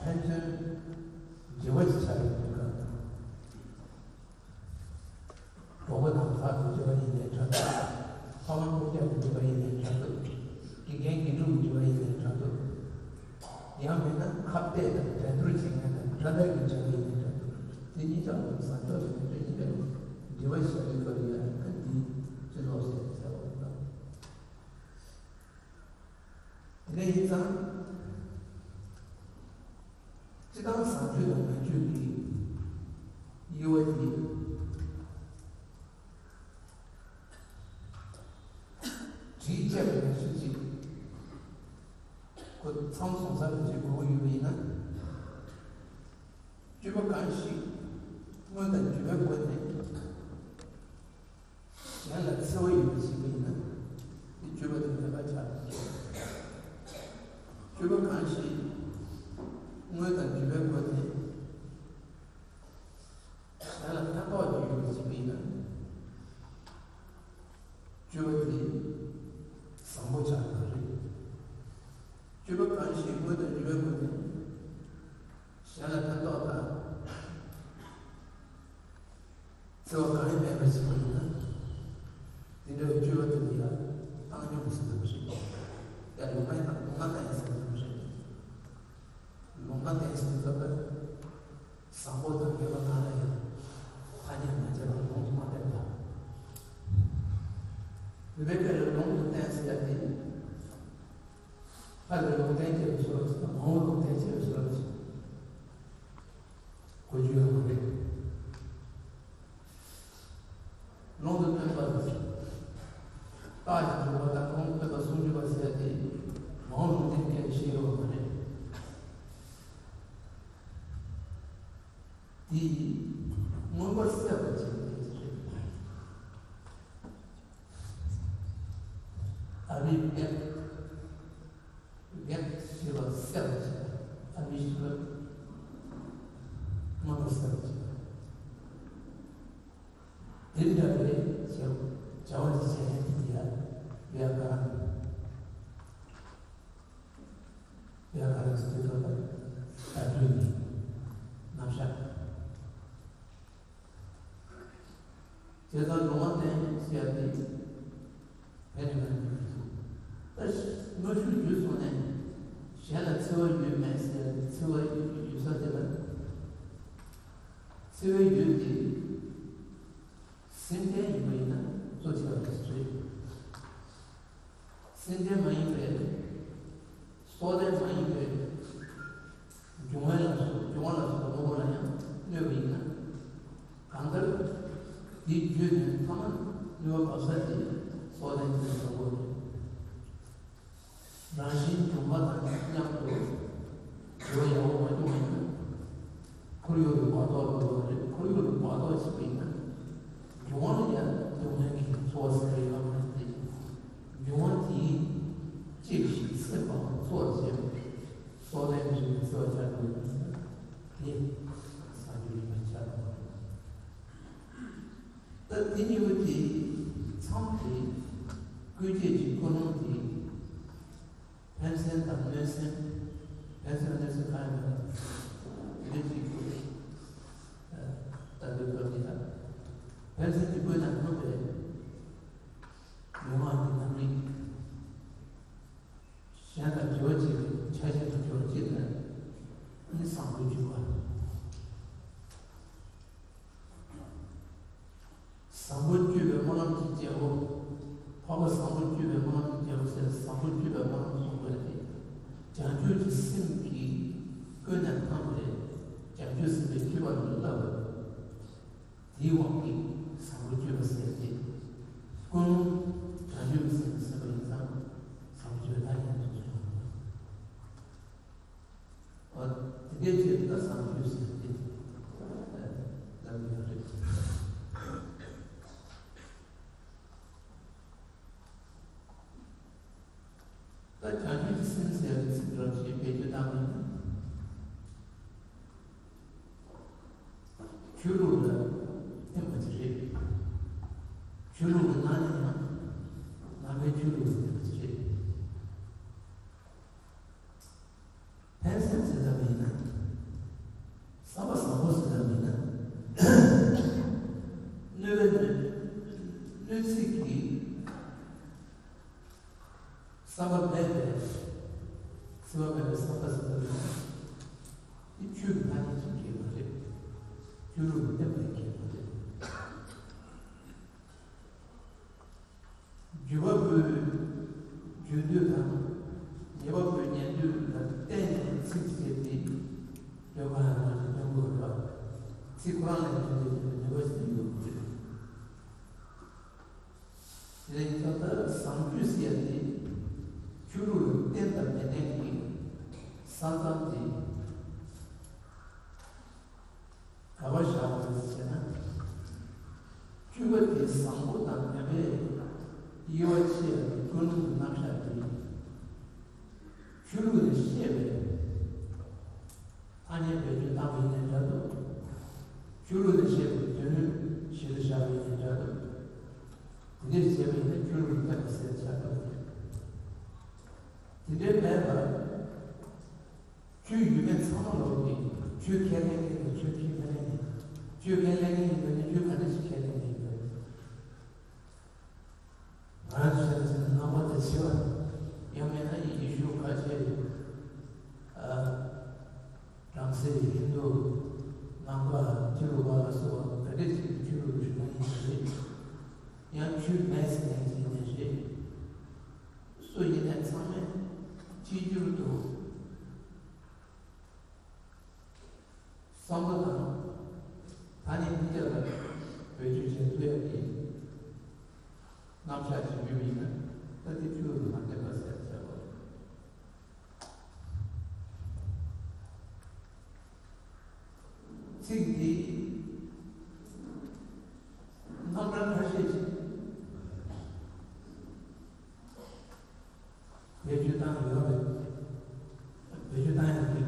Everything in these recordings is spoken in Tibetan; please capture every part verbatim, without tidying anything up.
ཕན་ཚུན་འབྲེལ་བ་ཞིག་ཆགས་ཡོད་པའི་སྐབས། གྲོགས་པོ་དང་ཕར་དུ་འབྲེལ་བ་ཡིན་ནའི་འདྲ་འདུག་ཕ་མ་སྤུན་ཀྱག་གི་འབྲེལ་བ་ཡིན་ནའི་འདྲ་འདུག་དགེ་རྒན་དགེ་ཕྲུག་གི་འབྲེལ་བ་ཡིན་ནའི་འདྲ་འདུག་ཡང་མིན་ན་ཁ་གཏད་དང་འགྲན་བསྡུར་བྱེད་མཁན་དང་འགྲན་ཟླ་གི་འབྲེལ་བ་ཡིན་ནའི་འདྲ་འདུག་དེ་གཉིས་ཀྱང་ལོ་བཟང་ཕྱོགས་ལ་འབྲེལ་གཉིས་ཀ་ལ་འབྲེལ་བ་ཞིག་ཡོད་པ་ཡིན་ན་འདི་སྤྱི་ཚོགས་ཟེར་ཟེར་བ་དང་། དེ་འདྲ་ཡིན་ཙང་། སྤྱི་བཏང་བཟང་སྤྱོད་དང་ངན་སྤྱོད་ཀྱི་དབྱེ་བ་དེ་བྲིས་བཅད་པའི་ནང་བཞིན་ཅིག་ཁོ་ཚང་སོང་ས་ལ་ཅིག་གོ་ཡོད་པ་ཡིན་ན། སྤྱོད་པ་གང་ཞིག་དངོས་དང་བརྗོད་པའི་སྒོ་ནས། གཞན་ལ་འཚེ་བ་ཡོད་པ་ཞིག་ཡིན་ན། དེ་སྤྱོད་པ་དེ་ངན་པ་ཆགས། སྤྱོད་པ་གང་ཞིག་དངོས་དང་བརྗོད་པའི་སྒོ་ནས་གཞན་ལ་ཕན་ཐོགས་ཀྱི་ཡོད་པ་ཞིག་ཡིན་ན། སྤྱོད་པ་དེ་བཟང་པོ་ཆགས་པ་རེད། སྤྱོད་པ་གང་ཞིག་དངོས་དང་བརྗོད་པའི་སྒོ་ནས། གཞན་ལ་ཕན་ཐོགས་དང་འཚེ་བ་གང་ཡང་མེད་པ་ཞིག་ཡིན་ན། དེ་འདྲའི་སྤྱོད་པ་དེ་ལ་ཡང་བཏང་སྙོམས་ཟེར་བ་ཞིག་ཡང་ལུང་མ་ཡིན་ན་ལུང་མ་བསྟན་ཟེར་བ་ཞིག་ལུང་མ་བསྟན་ཟེར་བ་བཟང་པོ་དང་ངན་པ་གང་ལ་ཡང་ཐ་སྙད་མ་བྱས་པར་ལུང་དུ་མ་བསྟན་པ། བོད་པའི་སྐད་ལ་ལུང་དུ་བསྟན་ཟེར་ཡ་དེ། ཕ་གི་ལུང་བསྟན་བྱས་པའི་བཟོ་འདྲ་ཞིག་དང་མ་འོངས་ལུང་བསྟན་བྱས་པའི་བཟོ་འདྲ་ཞིག་གོ་རྒྱུ་ཡོད་མ་རེད། ལུང་དུ་སྟོན་པ་དང་། རྟགས་ཀྱི་འཇུག་པ་དང་ལུང་དུ་སྟོན་པ་ཟུང་འཇུག་པ་ཟེར་ཏེ་མ་འོངས་ལུང་བསྟན་སྐད་བཤད་ཡོད་མ་རེད། དེ་ཡིས་མངོན་པར་གསལ་བར་བྱེད་པའི་སྐད་ཆ་རེད། ཨ་བི་བྷྱ་བྷྱ་ཞེས་པ་གསལ་བར་བྱེད་པ། ཨ་བི་ཞེས་པ་མངོན་པར་གསལ་བར་བྱེད་པ། དེ་འདྲ་བའི་བྱ་བྱ་བ་ཞིག་བྱེད་མཁན་དེ་ཡང་བྷྱ་ཀ་ར་ཎ། བྷྱ་ཀ་ར་ཎ་སྟེ་ད་ལྟ་སྒྲུབ་ནི་རྣམ་གཞག་དེ་ལྟར་ལུང་མ་བསྟན་ཟེར་ཡ་དེ་ཕན་ནུས་མེད་པ་ཞིག་ད་དངོས་ཤུགས་བརྒྱུད་སོང་ནས་གཞན་ལ་འཚེ་བ་ཡོད་མེད་ཟེར་ཡ་དེ་འཚེ་བ་ཡོད་ས་དེ་ལ་འཚེ་བའི་ཡུལ་དེ་སེམས་ཅན་ཡིན་པ་ཡིན་ན་གཙོ་ཆེ་བ་དེ་རེད། སེམས་ཅན་མ་ཡིན་པའི་སྲོག་ལྡན་མ་ཡིན་པའི་འབྱུང་བ་ལ་སོགས་འབྱུང་བ་ལ་སོགས་པ་དངོས་པོ་ལ་ཡང་གནོད་པ་ཡིན་ན། གང་ལྟར་དེའི་རྒྱུད་ནས་ཐ་མ་གནོད་པ་བབས་ས་དེ་སྲོག་ལྡན་གྱི་དང་པོ་རེད། རང་བཞིན་བྱུང་བ་དང་མཉམ་དུ་འགྱུར་བ་ཡག་པོ་མ་བྱུང་བ་ཡིན་ན། ཁོར་ཡུག་གི་བར་ཐོག་ཏུ་འགྲོ་བ་རེད། ཁོར་ཡུག་གི་བར་ཐོག་ཞིག་ཡིན་ན། འབྱུང་བ་ལ་ཡང་སྡུག་བསྔལ་གྱི་ཚོར་བ་ཟེར་ཡོད་མ་རེད་དེ། འབྱུང་བ་དེའི་གཅིག་ཞིག་སེམས་པ་ཚོར་བ་བྱེད་པ་སྲོག་ལྡན་གྱི་འཚེ་བ་ཆགས་འགྲོ་ཡིན་ན་དེ་བཟང་སྤྱོད་ཡིན་པ་ཆགས་འགྲོ་བ་རེད། ད་དེ་གཉིས་པོ་དེ་མཚམས་དེ་ཀུན་བྱེད་ཀྱི་ཀུན་སློང་དེ། ཕན་སེམས་དང་གནོད་སེམས། ཕན་སེམས་གནོད་སེམས་གང་ཡིན་པ་དེ་གཅིག་པུ་ལྟ་བུའི་སྐབས་ཀྱི་ད་ཕན་སེམས་ཀྱི་ཀུན་ནས་བསླངས་པའི་ལུས་ངག་གི་རྣམ་རིག་གཞན་དང་འབྲེལ་བ་བྱེད་པའི་ཆ་ཤས་སུ་གྱུར་ཅིག་ནི་བཟང་པོའི་སྤྱོད་པ། བཟང་པོ་སྤྱོད་པའི་སྨོན་ལམ་གྱི་རྒྱལ་པོ། འཕགས་པ་བཟང་པོ་སྤྱོད་པའི་སྨོན་ལམ་གྱི་རྒྱལ་པོ་ཟེར་བཟང་པོ་སྤྱོད་པའི་སྨོན་ལམ་གསུངས་པ་རེད། བྱང་ཆུབ་ཀྱི་སེམས་ཀྱིས་ཀུན་ནས་བསླངས་པའི་བྱང་ཆུབ་སེམས་དཔའི་སྤྱོད་པ་ལ་བསླབ་པ། དེའི་དབང་གིས་བཟང་པོ་སྤྱོད་པ་ཟེར་ཏེ། ཀུན་སློང་བྱང་ཆུབ་ཀྱི་སེམས་ཟེར་བ་ཡིན་ཙང་བཟང་པོ་སྤྱོད་པའི་ལྷ་ཡིན་དུ་གསུངས། འོ། དེ་འདྲའི་ཆེད་དུ་ད་བཟང་སྤྱོད་ཟེར་ཏེ་ལབ་ཡོད་རེད། ད་བྱང་ཆུབ་ཀྱི་སེམས་ཟེར་བའི་ཚིག་འདྲ་ཞིག་བེད་སྤྱོད་བཏང་ན། ཆོས་ལུགས་ལ་བརྟེན་པ་ཅིག་རེད། ཆོས་ལུགས་ལ་ནང་ནས་ཡང་ནང་པའི་ཆོས་ལུགས་ལ་བརྟེན་པ་ཅིག་རེད། ཕན་སེམས་ཟེར་ཙམ་ཡིན་ན། ཟེར་ན་མིན་ན། གནོད་པའི་གནོད་གནོད་འཚེ་གི་བསམ་པ་མེད་པའི། འཚེ་བ་མེད་པའི་བསམ་པ་ཟེར་ན་མིན་ན། དེ་ཆོས་ཀྱི་ཐ་སྙད་ཅིག་གལ་མ་རེད། ཆོས་ལུགས་ཀྱི་གཏན་ནས་གལ་མ་རེད། བརྒྱུད་པ་པོའི་བརྒྱུད་འདོད་དང་། ཉན་པ་པོའི་ཉན་འདོད་ལ་བརྟེན་ནས་ཚིག་བཅད་དེ། སྟོན་པ་ཡང་ནང་བཞིན་སྟོན་དགོས་པ། ཚིག་ཁོ་རང་ལ་ཡང་བརྒྱུད་འདོད་ཀྱི་ནུས་པ་ཞིག་ཡོད་པ་རེད། དེ་ནས་ད་ལྟ་བཟང་སྤྱོད་ཟེར་ཡ་དེ། ཆོས་ལུགས་ལ་བརྟེན་དང་མི་བརྟེན་གྱི་ས་མཚམས་དེ། ག་པར་བཞག་པ་རེད་ཟེར་ན། སྤྱོད་པ་དེ་བཟང་པོ་དང་མེད་པའི་དབྱེ་བ་ཕྱེ་ཡག་གི་ཀུན་སློང་རྣམ་གཞག་དེ། ཆོས་ལུགས་ནས་བཤད་པའི་ཐ་སྙད་བེད་སྤྱོད་བཏང་བ་ཡིན་ནའི་འདྲ་འདུག་ཆོས་ལུགས་ནས་བཤད་པའི་སྡེ་སྣོད་གཞིར་བཞག་པ་ཡིན་ནའི་འདྲ་འདུག་དེ་འདྲས་བྱས་པ་ཡིན་ན་ཆོས་ལུགས་ཀྱི་སྟེང་ལ་ཟེར་ཆགས་འགྲོ་གི་རེད། དེ་འདྲའི་མེད་པར། ཆོས་ཡོད་མེད་ཚང་མ་ལོག་གི། ཆོས་ཁས་ལེན་མཁན་དང་ཆོས་ཁས་མི་ལེན་མཁན། ཆོས་ཁས་ལེན་མཁན་ཡིན་པ་ནི་ཆོས་ག་འདྲ་ཞིག་ཁས་ལེན་མཁན་ཡིན་པ་རེད། ང་རང་ཚོ་བྱས་ན་རྣམ་པ་དང་བྱེ་བ། ཡང་མིན་ན་ཡེ་ཤུ་ཁ་ཆེ། ཨ། བྲམ་ཟེ། ཧིན་དུ། ནང་པ། ཕྱི་རུ་བ་ལ་སོགས་པ་ག་འདྲ་ཞིག་གི་ཆོས་ལུགས་རིགས་ཡིན་པ་རེད། ཡང་ཆོས་མེད་ཟེར་མཁན་ཞིག་ཡིན་ནའི་རེད། སུ་ཡིན་ནའི་ཚང་མས་གཅིག་གྱུར་དུ་བསམ་བློ་དང་ཐ་སྙད་གཉིས་ཆ་ལ་བེད་སྤྱོད་བྱེད་ཐུབ་ཡག་གི་རྣམ་གཞག་ཅིག་ཡོད་པ་ཡིན་ན། ད་དེ་ཆོས་ལུགས་མ་བརྟེན་པ་ཟེར་བྱ་བ་རེད། ཚིག་འདི་རྣམ་གྲངས་ཁ་ཤས་ཤིག་བེད་སྤྱོད་བཏང་ཡོད་རེད། བེད་སྤྱོད་བཏང་ཡག་གི་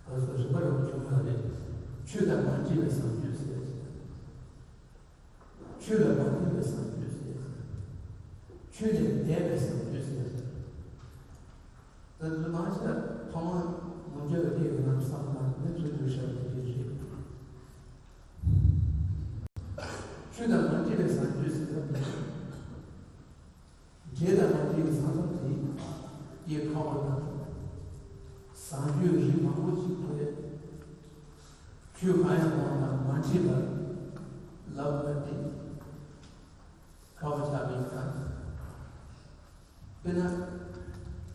ག་ཚོད་རིམ་པ་རིམ་པ་བྱུང་ཡོད་རེད། ཆོས་དང་མ་འདྲེས་པའི་བཟང་སྤྱོད་ཟེར། ཆོས་ལ་མ་འདྲེས་པའི་བཟང་སྤྱོད་ཟེར། ཆོས་ལས་འདས་པའི་བཟང་སྤྱོད་ཟེར། ད་དུང་མང་ཆེ་ཐོག་མར་ནུབ་ཕྱོགས་ཀྱི་སྐད་ཡིག་ནང་བསམ་ན་མི་ཚོས་འདུག་ཤར་བའི་སྐད་རེད། ཆོས་དང་མ་འདྲེས་པའི་བཟང་སྤྱོད་ཟེར་བ་ནི། འདྲེས་དང་མ་འདྲེས་པའི་ས་མཚམས་དེ་ཡེ་ཁ་བ་དང་། བཟང་སྤྱོད་རིགས་མང་པོ་ཅིག་ཐོབ་ཡ། ཆོས་གང་ཡང་མང་དང་མ་འདྲེས་པར་ལབ་པ་དེ་ཁག་པོ་ཆགས་པ་ཡིན་ཙང་། དཔེར་ན།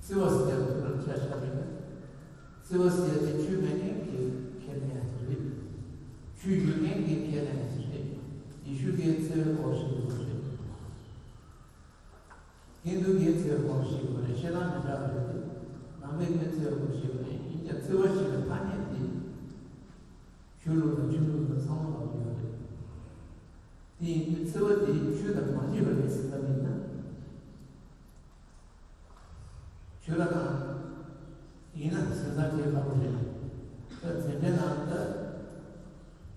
བརྩེ་བ་ཟེར་ཡག་དེ་ལ་ཆ་བཞག་པ་ཡིན་ན། བརྩེ་བ་ཟེར་ཡག་དེ་ཆོས་མེད་མཁན་གྱིས་ཁས་ལེན་ཡག་ཅིག་རེད། ཆོས་ཡོད་མཁན་གྱིས་ཁས་ལེན་ཡག་ཅིག་རེད། ཡེ་ཤུ་གིས་བརྩེ་བའི་སྐོར་ཞིག་ཡོད་རེད། ཧིན་དུ་གིས་བརྩེ་བའི་སྐོར་ཞིག་ཡོད་རེད། ཤེས་ལམ་མི་འདྲ་བ་རེད་དེ། ནང་པའི་གིས་བརྩེ་བའི་སྐོར་ཞིག་ཡོད་རེད། ཡིན་ཀྱང་བརྩེ་བ་ཞེས་པའི་ཐ་སྙད་དེ། ཆོས་ལུགས་དང་ཆོས་ལུགས་དང་ཚང་མ་ལ་ཡོད་རེད། དེ་ཡིན་དུས་བརྩེ་བ་དེ་ཆོས་དང་མ་འདྲེས་པ་རེད་ཟེར་བ་ཡིན་ན། ཆོས་ལ་དང་། ཡིན་ན་སེམས་ཐག་བཅད་ཁག་པོ་རེད། ད་འཛིན་གྲྭའི་ནང་ད།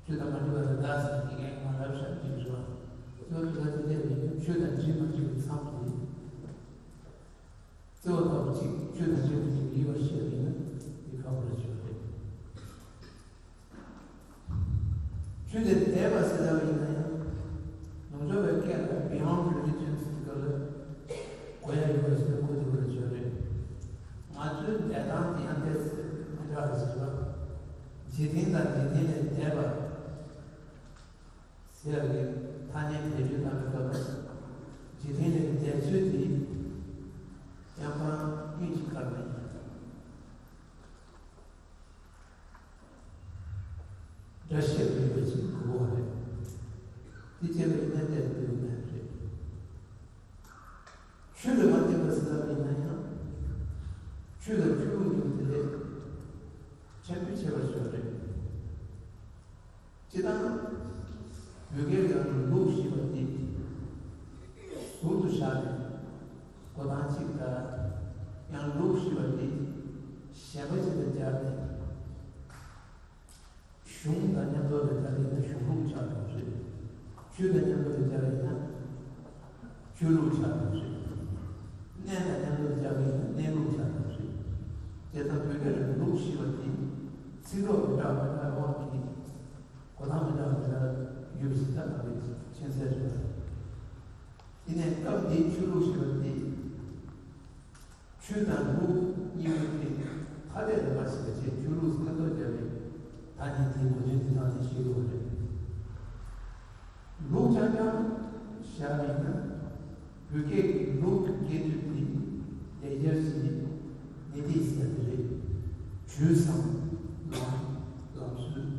ཆོས་དང་མ་འདྲེས་པ་རེད་ད་ཟེར་ནས་དགེ་རྒན་གྱིས་མར་ལབ་བཞག་གི་རེད་བ། ཆོས་དང་འདྲེས་པ་ཅིག་ཆོས་དང་འདྲེས་མ་འདྲེས་པའི་མཚམས་དེ། བརྩེ་བ་ལྟ་བུ་གཅིག་ཆོས་དང་འདྲེས་པ་གཅིག་ཡིན་པར་བཤད་པ་ཡིན་ན་འདི་ཁག་པོ་རེད་ཆོས་རེད། ཆོས་ལས་འདས་པ་ཟེར་ལབ་ཡིན་ན་ཡང་། ནུབ་ཕྱོགས་པའི་སྐད་ལ་beyond religion ཟེར་ག་ལ་གོ་ཡ་ཡོད་པ་ཟེར་གོ་ཐུབ་པ་རེད་ཆོས་རེད། ང་ཚོའི་འདས་དང་དེ་ཡང་ཏོག་ཙམ་མི་འདྲ་བ་ཟེར་བ། འཇིག་རྟེན་དང་འཇིག་རྟེན་ལས་འདས་པ། ཟེར་བའི་ཐ་སྙད་བེད་སྤྱོད་གནང་བའི་སྐབས། འཇིག་རྟེན་ལས་འདས་ཚུལ་དེ་ཡང་ཁོ་རང་དབྱིངས་གཅིག་དགར་བ་ཡིན། སྒྲ་བཤད་པ་ཡིན་པ་ཅིག་གོ་བ་རེད། དེ་བྱས་པ་ཡིན་ན་འདས་པའི་ལུགས་མེད་རེད། ཆོས་ལ་མ་བརྟེན་པ་ཟེར་ལབ་ཡིན་ན་ཡང་། ཆོས་དང་ཆོས་ལུགས་གཉིས་དེ་ལས་ཁྱད་པར་ཕྱེ་བར་བྱ་རེད། སྤྱིར་བཏང་། བོད་སྐད་ལ་ལུགས་ཞེས་པ་འདི་ཟུར་དུ་བཞག་ནས་གོ་སྟངས་གཅིག་དང་། ཡང་ལུགས་ཞེས་པ་འདི་གཞན་པ་ཅིག་ལ་སྦྱར་ནས། གཞུང་དང་མཉམ་དུ་ལ་སྦྱར་ཡིན་ན་གཞུང་ལུགས་ཆགས་འགྲོ་གི་རེད། ཆོས་དང་མཉམ་དུ་ལ་སྦྱར་ཡིན་ན་ཆོས་ལུགས་ཆགས་འགྲོ་གི་རེད། གནས་དང་མཉམ་དུ་ལ་སྦྱར་ཡིན་ན་གནས་ལུགས་ཆགས་འགྲོ་གི་རེད། དེ་ལྟར་བོད་སྐད་ལ་ལུགས་ཞེས་པ་འདི། ཚིག་གྲོགས་མི་འདྲ་བ་འདྲ་དབང་གིས་གོ་སྟངས་མི་འདྲ་བ་འདྲ་ཡོད་པ་ཞིག་ད་ལྟ་བའི་མཁྱེན་གསལ་རེད། དེ་ནས་སྐབས་འདིའི་ཆོས་ལུགས་ཞེས་པ་དེ། ཆོས་དང་ལུགས་གཉིས་པོ་དེ་ཐ་དད་ལ་མ་ཕྱེ་བ་བྱས་ཆོས་ལུགས་ཟེར་མདོ་རྒྱབ་པའི་ཐ་སྙད་དེའི་ངོས་འཛིན་དེ་དག་ནས་ཤེས་དགོས་པ་རེད། ལུགས་རྐྱང་རྐྱང་བཞག་པ་ཡིན་ན། བོད་སྐད་ཀྱི་ལུགས་ཀྱི་སྐད་དོད་དེ་ལེགས་སྦྱར་གྱི་ནི་དེ་ཟེར་དེ་རེད། ཇུས་སམ་ལམ་ལམ་སྲོལ།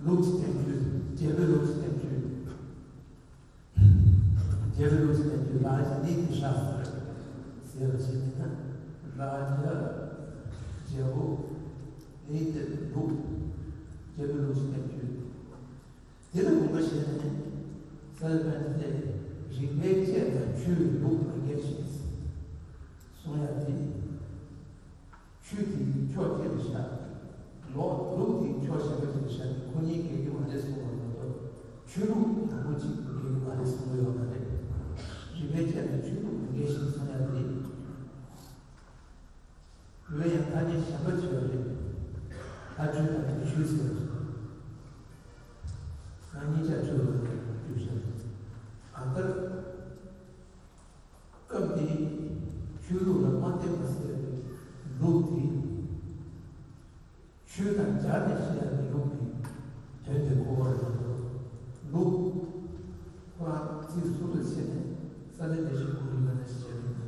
ལུགས་ཀྱི་བསྟན་བཅོས། རྒྱལ་པོའི་ལུགས་ཀྱི་བསྟན་བཅོས། རྒྱལ་པོའི་ལུགས་ཀྱི་བསྟན་བཅོས་རཱ་ཇ་ནི་ཏི་ཤཱསྟྲ་ཟེར་བ་ཞིག་ཡིན་ན། རཱ་ཇ་རྒྱལ་པོ། ནི་ཏི་ལུགས། རྒྱལ་པོའི་ལུགས་ཀྱི་བསྟན་བཅོས། དེ་ལ་དགོངས་པ་བཞེས་ནས་ས་ལེ་པན་ཏེ་རིག་པའི་དཔྱད་དང་ཆོས་ལུགས་མི་འགལ་ཞིང་གསུང་ཡ་དེ། ཆོས་དེ་ཕྱོགས་གཅིག་ལ་བཞག་ལོག་ལུགས་དེ་ཕྱོགས་གཞན་པ་ཅིག་ལ་བཞག་ནས་ཁོ་གཉིས་འགལ་གྱི་མ་རེད་གསུངས་པ་མ་གཏོགས། ཆོས་ལུགས་དང་པོ་གཅིག་འགལ་གྱི་མ་རེད་གསུངས་ཡོད་མ་རེད། རིག་པའི་དཔྱད་དང་ཆོས་ལུགས་མི་འགལ་ཞིང་གསུང་ཡ་དེ། འོན་ཡང་ཐ་སྙད་གཞན་པ་བྱས་པ་རེད། ལྷ་ཆོས་དང་ནི་ཆོས་ཟེར་བ་ཞིག་ང་གཉིས་ཆ་ཆོས་ལ་བསྒྱུར་བཞག་གང་ལྟར། སྐབས་འདིའི་ཆོས་ལུགས་ལ་མ་བརྟེན་པ་ཟེར་བའི་ལུགས་དེ། ཆོས་དང་སྦྱར་ནས་བཤད་ཡ་གི་ལུགས་ཀྱི་དོན་དེ་གོ་བར་མ་གཏོགས། ལུགས་ཁོ་རང་ཚིག་ཟུར་དུ་ཕྱེ་ནས་ས་ལེ་ལེ་ཤོད་ཀུན་ཡིན་པ་ནང་བཞིན་བྱས་པ་ཡིན་ན།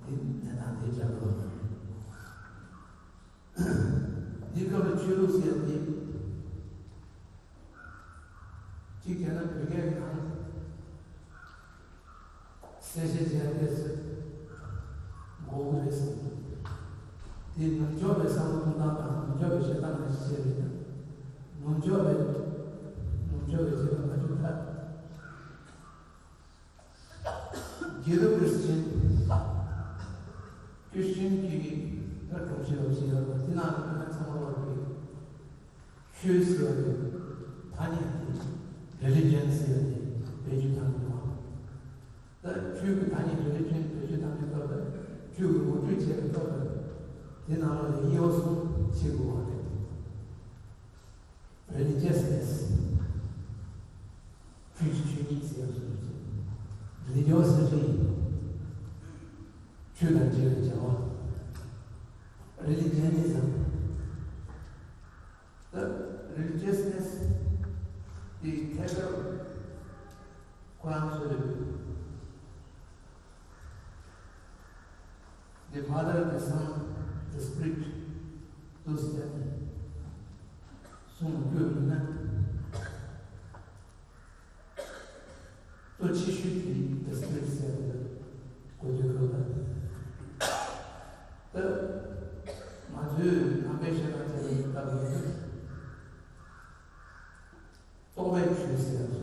དེ་གནས་སྟངས་དེ་སྦྱར་དགོས་པ་རེད། འདི་སྐབས་ལ་ཆོས་ལུགས་ཟེར་ཡ་དེ། གཅིག་བྱས་ན་བོད་སྐད་ནང་གསལ་བཤད་བྱས་ཏེ་ཟེར་དགོས་ཀྱི་རེད་ཟེར། དེ་ནུབ་ཕྱོགས་པའི་བསམ་བློ་གཏོང་སྟངས་དང་ནུབ་ཕྱོགས་པའི་བཤད་སྟངས་ལ་གཞི་བྱས་པ་ཡིན་ན། ནུབ་ཕྱོགས་པའི་ནུབ་ཕྱོགས་པའི་བྱེད་པ་མ་བྱུང་ཐལ། Judeo-Christian Christian གྱི་ད་སྒྲོམ་གཞི་རོགས་ཞེས་ཡོད་པ་དེ་ནང་ལ་ང་ཚང་མ་བར་གྱི་ཆོས་ཟེར་བ་དེ་ཐ་སྙད་དེ་religion ཟེར་བ་དེ་བེད་སྤྱོད་བཏང་གི་འདུག་ད་ཆོས་ཀྱི་ཐ་སྙད་religion བེད་སྤྱོད་བཏང་གི་སྐབས་ལ་ཆོས་ཀྱི་ངོ་སྤྲོད་བྱེད་པའི་སྐབས་ལ་དེ་ནང་ལ་དབྱེ་བ་གསུམ་ཕྱེ་དགོས་པ་རེད། Religiousness ཆོས་ཀྱི་ཆོས་ཉིད་ཟེར་བ་སོགས་ཀྱི་religiosity ཆོས་དང་འབྲེལ་བའི་བྱ་བ། Religianism ད་religiousness དེ་ཐད་ཀར་ཁོ་རང་ཚོས། The Father, the Son, the Spirit ཏུ་ཟེར་ནས་གསུང་བར་བསྐྱོད་པ་ཡིན་ན། གཙོ་ཆེ་ཤོས་དེ་the Spirit ཟེར་བ་དེ་གོ་ཐོས་ཁུལ་ལ། ད་ང་ཚོས་ནང་པའི་བཤད་སྟངས་བྱས་པའི་སྐབས་ཡིན་ན། རྟོགས་པའི་ཆོས་ཟེར་བ་